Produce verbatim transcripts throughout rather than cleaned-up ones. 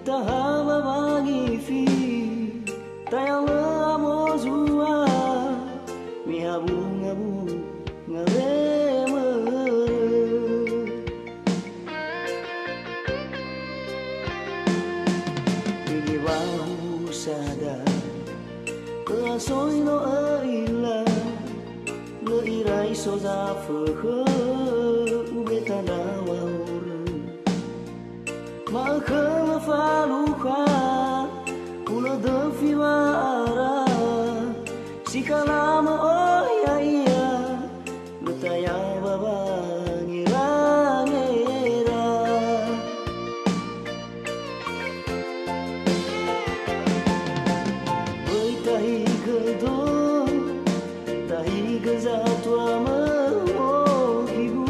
Taha ba wangifi, tayalö amo zua, me ha bunga-bunga wemörö. Mege wahusada, ö'asoi no ö'ila, lö irai so zafökhö, ubeta ndraw̃a horö. Ma'ökhölö falukha, hulö döfi wa'ara, si kalamö oi ya'ia, lö tayaw̃a wangerangera. Böi tahigö do, tahigö zatua mö'ohigu.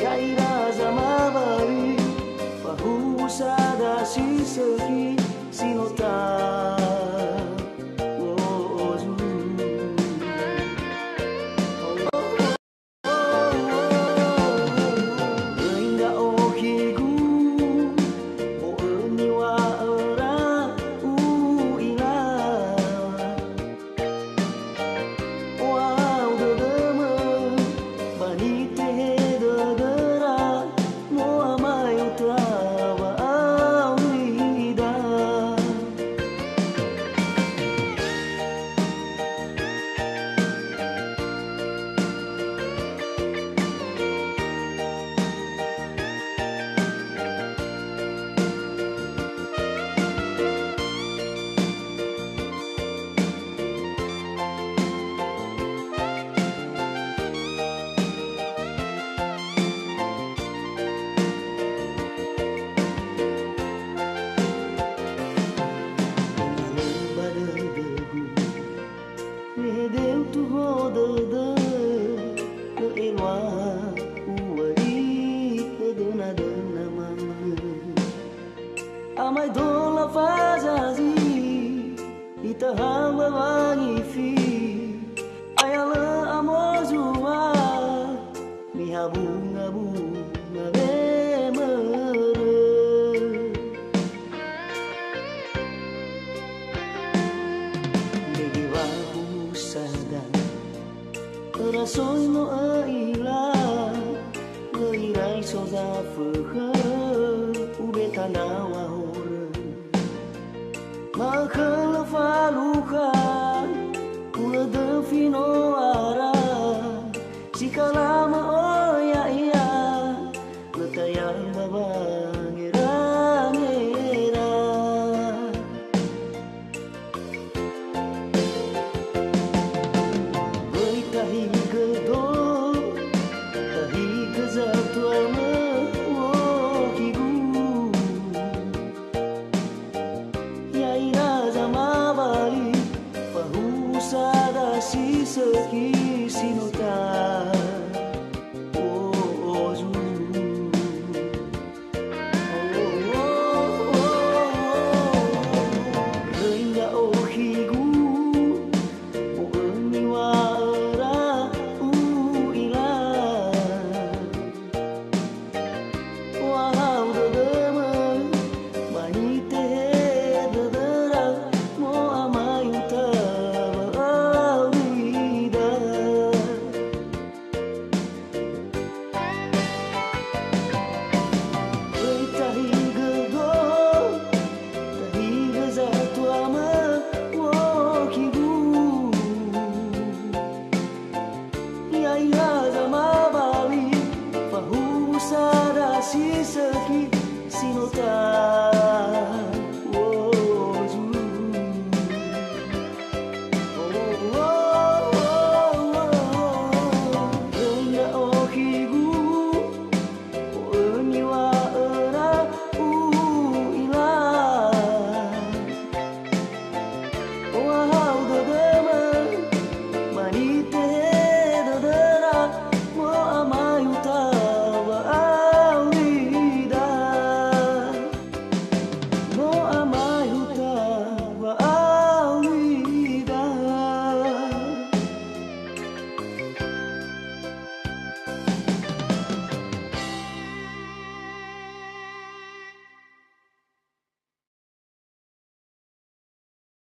Ya'ira zamabali, fahuhusa dasi sökhi si no ta-, o-, ozu. Öi ndra'o khigu, bo'ö niŵa'öra u'ila. Ohahau dödömö, ba nitehe dödöra, mo'amae'ö ita wa'aurida. Ba dödögu, me deu tuho dödö, lö eluaha uwali hödönadöna manö. Amaedola fazazi, itaha ba wangifi, ayalö amo zua, me ha bunga-bunga wemörö. Mege wahusada, ö'asoi no ö'ila, lö irai so zafökhö, ubeta ndraw̃a horö. Ma'ökhölö falukha, hulö döfi no ara, si kalamö oi ya'ia, lö tayaw̃a wangerangera. Böi tahigö do, tahigö zatua mö'ohigu. Ya'ira zamabali, fahuhusa dasi sökhi si no ta-, o-, ozu. Öi ndra'o khigu, bo'ö niŵa'öra u'ila. Ohahau dödömö, ba nitehe dödöra, mo'amae'ö ita wa'aurida. Böi tahigö do, tahigö zatua mö'ohigu. Ya'ira zamabali, fahuhusa dasi sökhi si no ta-,